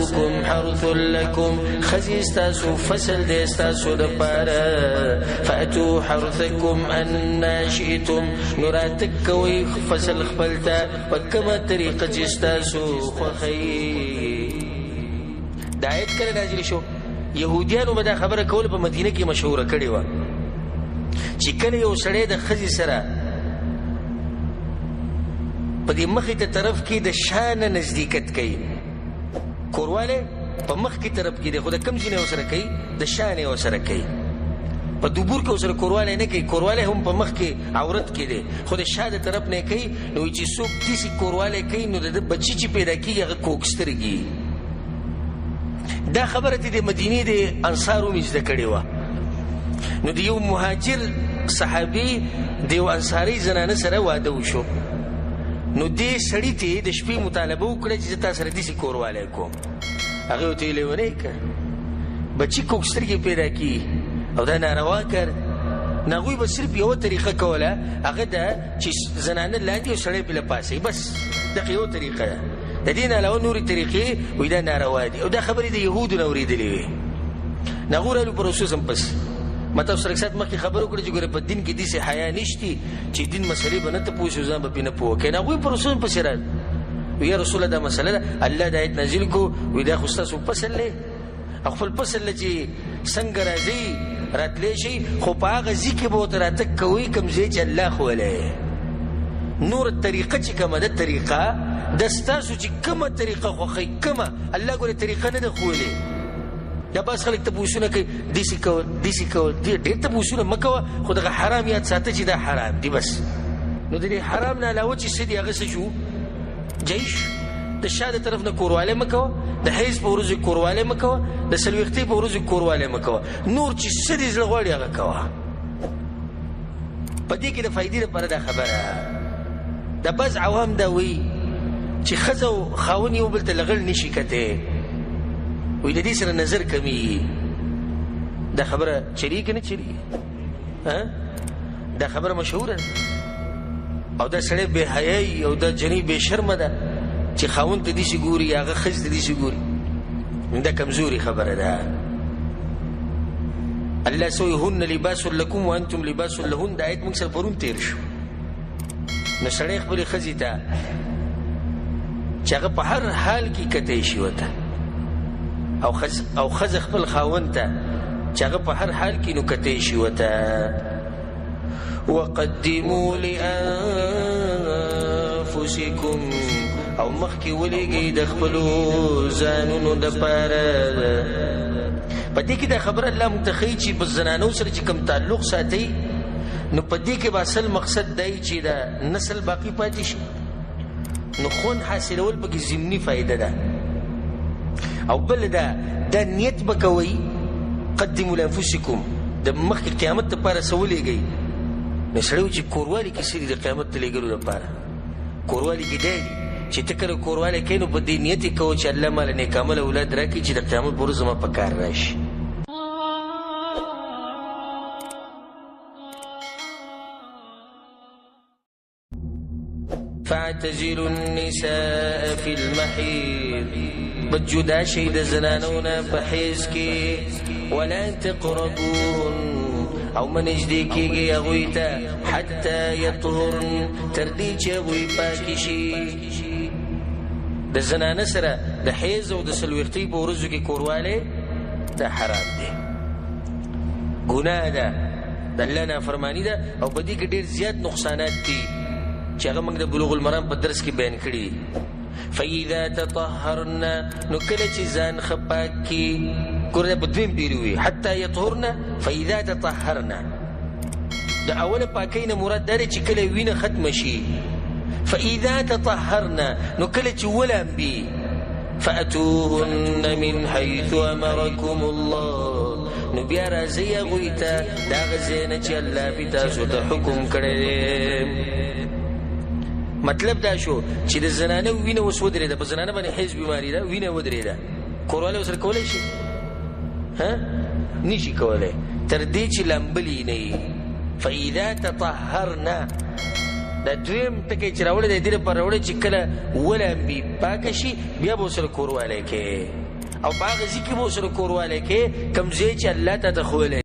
نساؤکم حرث لکم، ښځې ستاسو فصل دی ستاسو دپاره. فأتو حرثکم انا شئتم، نو راتګ کوئ فصل خپل ته په کومه طریقه چې ستاسو خوښوي. دا آیت کله نازل شو؟ یهودیانو به دا خبره کوله، په مدینه کې مشهوره کړې وه چې کله یو سړی د ښځې سره په دې مخې ته طرف کې د شا نه نزدېکت کوي، کوروالی په مخکې طرف کې دی خو د کوم ځای نه یې ورسره کوي؟ د شا نه یې ورسره کوي. په دبور کې ورسره کوروالی نه کوي، کوروالی هم په مخ کې عورت کې دی خو د شا د طرف نه یې کوي. نو چې څوک داسې کوروالی کوي نو د ده بچي چې پیدا کېږي هغه کوږ سترګي. دا خبره ته د مدینې د انصارو هم زده کړې وه. نو د یو مهاجر صحابي د یو انصاري زنانه سره واده وشو، نو دې سړي ته د شپې مطالبه وکړه چې زه تا سره داسې کوروالی کوم. هغې ورته ویلې لیونی که بچي کوږ سترګې پیدا کړي او دا ناروا کار. نو هغوی به صرف یوه طریقه کوله، هغه ده چې زنانه لاندې او سړی پرې له پاسه، بس دغه یوه طریقه ده. د دې نه علاوه نورې طریقې وایي دا ناروا دي. او دا خبرې د یهودو نه اورېدلې وې. نو هغوی رالو پر رسول سم پس ما تاسو سره سات مخکې خبرې وکړې چې ګوره په دین کې داسې حیا نشتي چې دین مسلې به نه تپوس او ځان به پرې نه پوه کړي. نو هغوی پر رسول پسې رالو، وایي یا رسول الله دا مسله ده، الله دا آیت نازل کړو، وایي دا خو ستاسو فصل دی او خپل فصل له چې څنګه راځئ راتلی شئ، خو په هغه ځای کې به ورته راتګ کوئ کوم ځای چې الله ښوولی. نور طریقه چې کومه ده، طریقه د ستاسو چې کومه طریقه خوښوئ، کومه الله ګورې طریقه نه ده ښوولې. دا بعض خلک تپوسونه کوي داسې کول داسې کول، ډېر تپوسونه مه کوه، خو دغه حرام یاد ساته چې دا حرام دی بس. نو د دې حرام نه علاوه چې څه دي هغه څه شو؟ جایز شو. د شا د طرف نه کوروالی مه کوه، د حیض په ورځو کې کوروالی مه کوه، د څلوېښتۍ په ورځو کې کوروالی مه کوه، نور چې څه دې زړه غواړي هغه کوه. په دې کې د فایدې لپاره دا خبره د بعض عوام دا وایي چې ښځه او خاوند یو بل ته لغړ نشي کتی، وایي د دې سره نظر کمیږي. دا خبره چلیږي که نه چلیږي؟ دا خبره مشهوره ده. او دا سړی بې حیایي او دا جنۍ بې شرمه ده چې خاوند ته داسې ګوري یا هغه ښځې ته داسې ګوري. دا کمزوري خبره ده. الله سوی هن لباس لکم وانتم لباس لهن، دا آیت موږ سره پرون تېر شو. نو سړی خپلې ښځې ته چې هغه په هر حال کې کتی شي ورته، او ښځه خپل خاوند ته چې هغه په هر حال کې نو کتی شي ورته. وقدموا لأنفسكم، او مخکې ولېږئ د خپلو ځانونو دپاره. په دې کې دا خبره الله موږ ته ښیي چې په زنانو سره چې کوم تعلق ساتئ نو په دې کې به اصل مقصد دی چې دا نسل باقي پاتې شي، نو خوند حاصلول پکې ضمني فایده ده. او بله دا دا نیت به کوئ قدموا لانفسکم، د مخکې قیامت دپاره څه ولېږئ. نو سړی وایي چې کوروالي کې څه دي د قیامت ته لېږلو دپاره؟ کوروالي کې دی دي چې ته کله کوروالی کوې نو په دې نیت یې کوه چې الله ما له نیک عمله اولاد راکړي چې د قیامت په ورځ زما په کار راشي. فاعتزلوا النساء في المحيض، بس جدا شي د زنانو نه په حیض کې، ولا تقربوهن، او مه نږدې کېږئ هغوی ته، حتی یطهرن، تر دې چې هغوی پاکې شي. د زنانه سره د حیض او د څلوېښتۍ په ورځو کې کوروالی دا حرام دی، ګناه ده، د الله نافرماني ده، او په دې کې ډېر زیات نقصانات دي چې هغه موږ د بلوغ المرام په درس کې بیان کړي دي. فإذا تطهرن، نو کله چې ځان ښه پاک کړي، ګوره دا په دویم پیري وي، حتی یطهرن فإذا تطهرن، د اوله پاکۍ نه مراد دا دی چې کله وینه ختمه شي. فإذا تطهرن، نو کله چې ولامبي، فأتوهن من حيث أمركم الله، نو بیا راځئ هغوی ته د هغه ځای نه چې الله پرې تاسو ته حکم کړی دی. مطلب دا شو چې د زنانه وینه اوس ودرېده، په زنانه باندې حیض بیماري ده، وینه ودرېده، کوروالی ورسره کولی شي؟ ها، نشي کولی، تر دې چې لامبلي نه وي. فإذا تطهرنا، دا دویم ټکی چې راوړی دی دې لپاره راوړی چې کله ولامبي پاکه شي بیا به ورسره کوروالی کوي. او په هغه ځای کې به ورسره کوروالی کوې کوم ځای چې الله تا ته ښوولی.